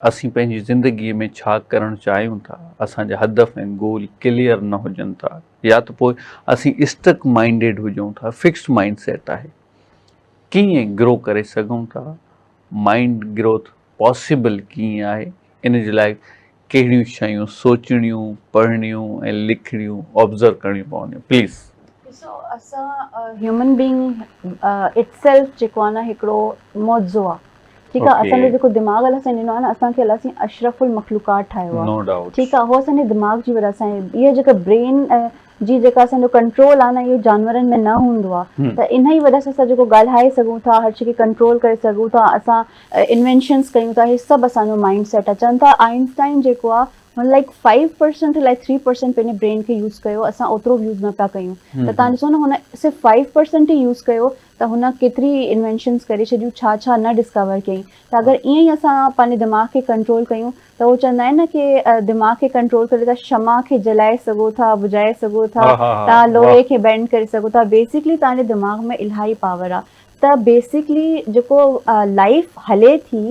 اسين پنهنجي زندگيء ۾ ڇا ڪرڻ چاهيون ٿا، اسان جا هدف ۽ گول ڪليئر نه هجن ٿا يا ته پوء اسين اسٽڪ مائنڊيڊ هجون ٿا، فڪسڊ مائنڊ سيٽ آهي. ڪيئن گرو ڪري سگهون ٿا، مائنڊ گروٿ پاسيبل ڪيئن آهي، ان جي لاء ڪهڙيون شيون سوچڻيون، پڙهڻيون ۽ لکڻيون، آبزرو ڪرڻيون پونديون. پليز. ڏسو اسان هيومن بينگ it self جيڪو آهي نه هڪڙو معجزو آهي. ٺيڪ آ اسان جو جيڪو دماغ الله سائين ڏنو آ نه اسان کي الله سائين اشرف المخلوقات ٺاهيو آ ٺيڪ آ هو اسان جي دماغ جي وجه سان اها جيڪا برين جي جيڪا اسان جو ڪنٽرول آ نه اهو جانورن ۾ نه هوندو آ ته ان ئي وجه سان اسان جيڪو ڳالهائي سگهون ٿا هر شي کي ڪنٽرول ڪري سگهون ٿا اسان انوينشنس ڪيون ٿا هي سڀ اسان جو مائنڊ سيٽ آ چون ٿا آئنسٽائن جيڪو آ هن لائيڪ فائيو پرسنٽ الائي ٿري پرسنٽ پنهنجي برين کي يوز ڪيو اسان اوترو به يوز نه پيا ڪيون ته تان ڏسو نه هن صرف فائيو پرسنٽ ئي يوز ڪيو ته هن ڪيتري انوينشنس ڪري ڇڏيون ڇا ڇا نه ڊسڪور ڪيائين ته اگر ائين ئي اسان پنهنجي دماغ کي ڪنٽرول ڪيون ته هو چوندا آهن نه ڪي دماغ کي ڪنٽرول ڪري تان شمع کي جلائي سگهو ٿا بجهائي سگهو ٿا تان لوهي کي بينڊ ڪري سگهو ٿا بيسڪلي تان جي دماغ ۾ الاهي پاور آ ته بيسڪلي جيڪو لائيف هلي ٿي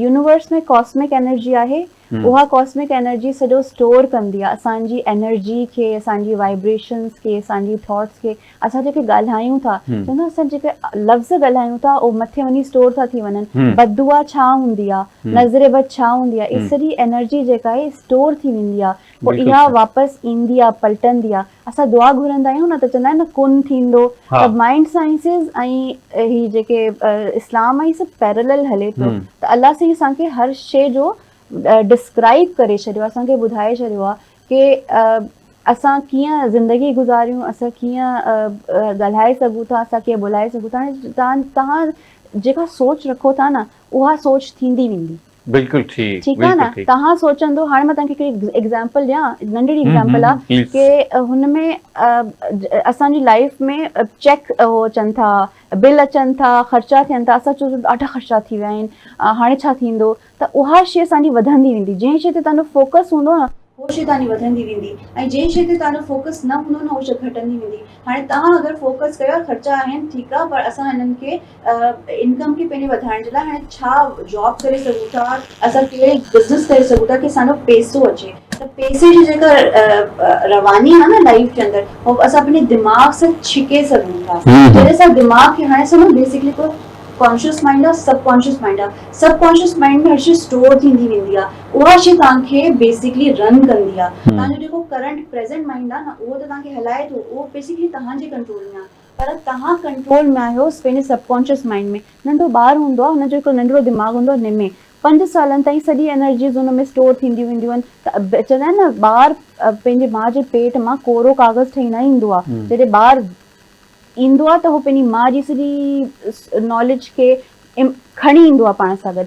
يونيورس ۾ ڪاسمڪ انرجي آهي اها ڪاسمڪ انرجي سڄو اسٽور ڪندي آهي اسان جي انرجي کي اسان جي وائبريشنس کي اسان جي ٿاٽس کي اسان جيڪي ڳالهايون ٿا چوندا اسان جيڪي لفظ ڳالهايون ٿا اهي مٿي وڃي اسٽور ٿا ٿي وڃن بد دعا ڇا هوندي آهي نظر بد ڇا هوندي آهي اها سڄي انرجي جيڪا آهي اسٽور ٿي ويندي آهي پوء اها واپس ايندي آهي پلٽندي آهي اسان دعا گهرندا آهيون نه ته چوندا آهن نه ڪن ٿيندو ته مائنڊ سائنسز ۽ هي جيڪي اسلام آهي سڀ پيرلل هلي ٿو ته الله سائين اسان کي هر شي جو ڊسڪرائب ڪري ڇڏيو آهي اسان کي ٻڌائي ڇڏيو آهي ڪي اسان ڪيئن زندگي گذاريون اسان ڪيئن ڳالهائي سگهون ٿا اسان ڪيئن ٻولائي سگهون ٿا هاڻي تهان جيڪا سوچ رکو ٿا نه اها سوچ ٿيندي ويندي. بلڪل ٺيڪ ٺيڪ آ نه توهان سوچندو هاڻي مان توهان کي هڪڙي ايگزامپل ڏيان ننڍڙي ايگزامپل آ ڪي هن ۾ اسان جي لائف ۾ چيڪ هو اچن ٿا بل اچن ٿا خرچا ٿين ٿا اسان چون ڏاڍا خرچا ٿي ويا آهن هاڻي ڇا ٿيندو ته اها شي اسان جي وڌندي ويندي جنهن شي تي توهان جو فوڪس هوندو نه هو شي توهان جي وڌندي ويندي ۽ جنهن شي تي توهان جو فوڪس نه هوندو نه هو شي گهٽندي ويندي هاڻي توهان اگر فوڪس ڪيو خرچا آهن ٺيڪ آ پر اسان هنن کي انڪم کي پنهنجي وڌائڻ جي لاء هاڻي ڇا جاب ڪري سگهون ٿا اسان ڪهڙي بزنس ڪري سگهون ٿا ڪي اسان جو پيسو اچي ته پيسي جي جيڪا رواني آهي نه لائف جي اندر هو اسان پنهنجي دماغ سان ڇڪي سگهون ٿا جڏهن اسان دماغ کي هاڻي اسان بيسڪلي ڪو ڪانشس مائنڊ آهي سب ڪانشس مائنڊ آهي سب ڪانشس مائنڊ ۾ هر شي اسٽور ٿيندي ويندي آهي اها شي توهان کي بيسڪلي رن ڪندي آهي توهان جو جيڪو ڪرنٽ پريزنٽ مائنڊ آهي نه اهو ته توهان کي هلائي ٿو اهو بيسڪلي توهان جي ڪنٽرول ۾ آهي پر توهان ڪنٽرول ۾ آهيو پنهنجي سب ڪانشس مائنڊ ۾. ننڍو ٻار هوندو آهي ان جو هڪڙو ننڍڙو دماغ هوندو آهي نمي پنج سالن تائين سڄي انرجيز ان ۾ اسٽور ٿينديون وينديون آهن ته چوندا آهن نه ٻار پنهنجي ماء جي پيٽ مان ڪورو ڪاغذ ٺهي نه ايندو آهي جڏهن ٻار ايندو آهي ته هو پنهنجي ماء جي سڄي ناليج کي کڻي ايندو آهي پاڻ سان گڏ.